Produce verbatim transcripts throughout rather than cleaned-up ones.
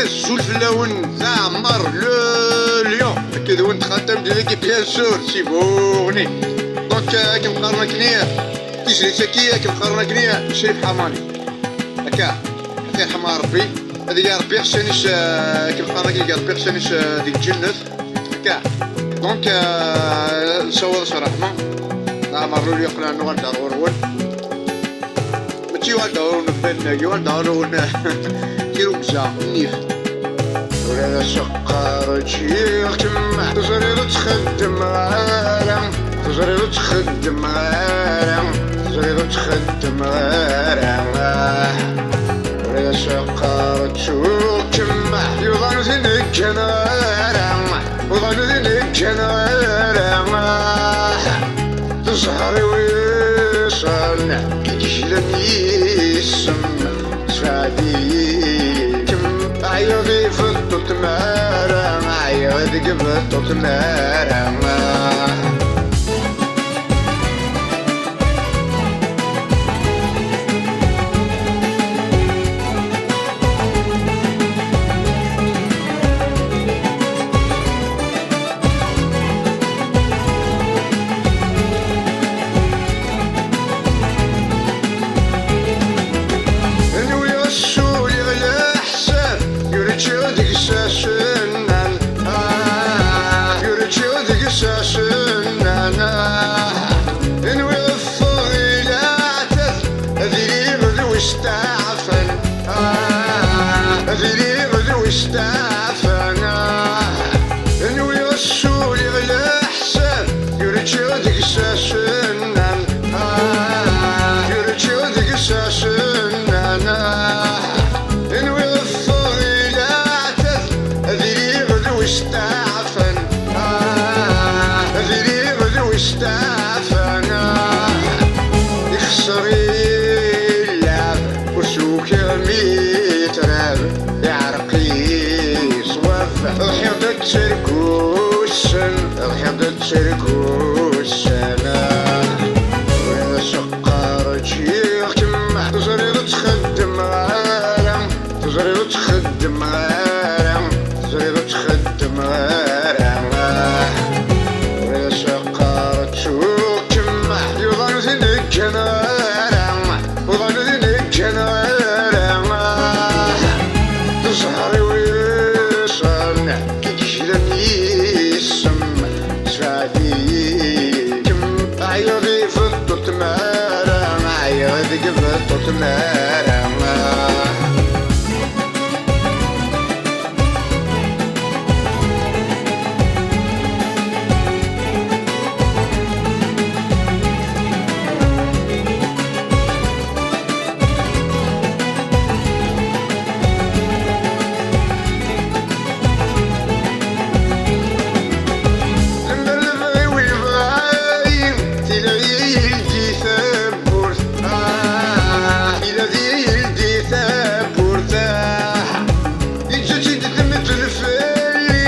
Azul fell-awen, d Ɛmar le Lion. Akked-wen dɣa tamedyazt-agi, bien sûr, si vous voulez. Donc, euh, akken qqaren akkenni, tizlit-agi, akken qqaren akkenni, Crif Ḥamani. Akka, ad t-yerḥem Ṛebbi. Ad igi Ṛebbi iɣsan-is, euh, akken qqaren akkenni, ad igi Ṛebbi iɣsan-is, euh, deg lǧennet. Akka. Donc, euh, nessaweḍ s ṛṛeḥma. Ɛmar le Lion, aql-aɣ nuɣal-d ar ɣur-wen. Mačči yuɣal-d ɣur-wen ufannag, yuɣal-d ɣur-wen tirugza, nnif. Ula d aseqqar ǧǧiɣ-kem, teẓriḍ ur ttxeddmeɣ ara, teẓriḍ ur ttxeddmeɣ ara, teẓriḍ ur ttxeddmeɣ ara. Ula d aseqqar ttuɣ-kem, yuḍan ur t-id-ǧǧan ara, uḍan ur t-id-ǧǧan ara. D zzher-iw yeṭṭsen, i d-glan yis-m, sbeɛd-iyi-kem. Ɛyiɣ di beṭṭu tmara, ɛyiɣ deg beṭṭu tmara. Nwiɣ ssuliɣ leḥsab, yur ččiɣ deg-s asennan. Ah, yur ččiɣ deg-s asennan. Ah, nwiɣ ffeɣ i leɛtab, ad iliɣ d wi steɛfan. Ah, ad iliɣ d wi steɛfan. Ah, nwiɣ ssuliɣ leḥsab, yur ččiɣ deg-s asennan. Ah, yur ččiɣ deg-s asennan. Ah, nwiɣ ffeɣ i leɛtab, ad iliɣ d wi steɛfan. Ah, ad iliɣ d wi steɛfan. Ah, ixser-iyi lɛeb, ur s-ukiɣ mi trab, iɛreq-iyi ṣṣwab. Ḍḥiɣ-d ttergusen, ḍḥiɣ-d ttergusen. Win aseqqar ǧǧiɣ-kem, teẓriḍ ur ttxeddmeɣ ara, teẓriḍ ur ttxeddmeɣ ara, teẓriḍ ur ttxeddmeɣ ara. Win aseqqar ttuɣ-kem, yuḍan ur t-id-ǧǧan ara, uḍan ur t-id-ǧǧan ara. D zzher-iw yeṭṭsen, i d-glan yis-m, sbeɛd-iyi-kem. Ɛyiɣ di beṭṭu tmara, ɛyiɣ deg beṭṭu tmara. Lemmer lebɣi-w yebɣa-yi, tila-yi yeldi tawwurt. Ah, tila-yi yeldi tawwurt. Ah, yeǧǧa-tt-id tmeddel fell-i,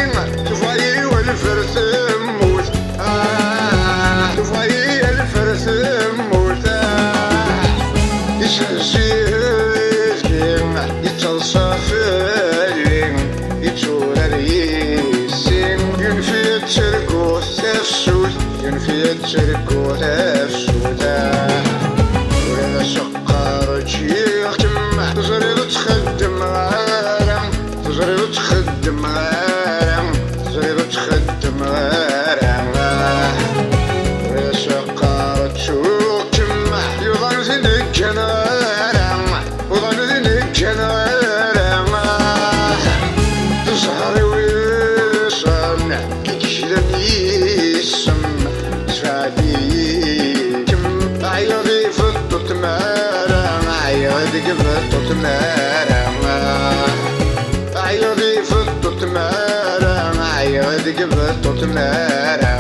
tebɣa-yi welfer temmut. Ah, tebɣa-yi welfer temmut. Ah, yesseḥzi deg-i, yettaḍsa fell-i, yetturar yis-i. Yunef-iyi ad terguɣ tafsut, yunef-iyi ad terguɣ tafsut. Ah, ula d aseqqar ǧǧiɣ-kem, teẓriḍ ur ttxeddmeɣ ara, teẓriḍ ur ttxeddmeɣ ara, teẓriḍ ur ttxeddmeɣ ara. Ur as-qqar ttuɣ-kem, yuḍan ur t-id-ǧǧan ara, uḍan ur t-id-ǧǧan ara. D zzher-iw yeṭṭsen, i d-glan yis-m, sbeɛd-iyi-kem. Ɛyiɣ di beṭṭu tmara, ɛyiɣ deg beṭṭu tmara. Ɛyiɣ di beṭṭu tmara, ɛyiɣ deg beṭṭu tmara.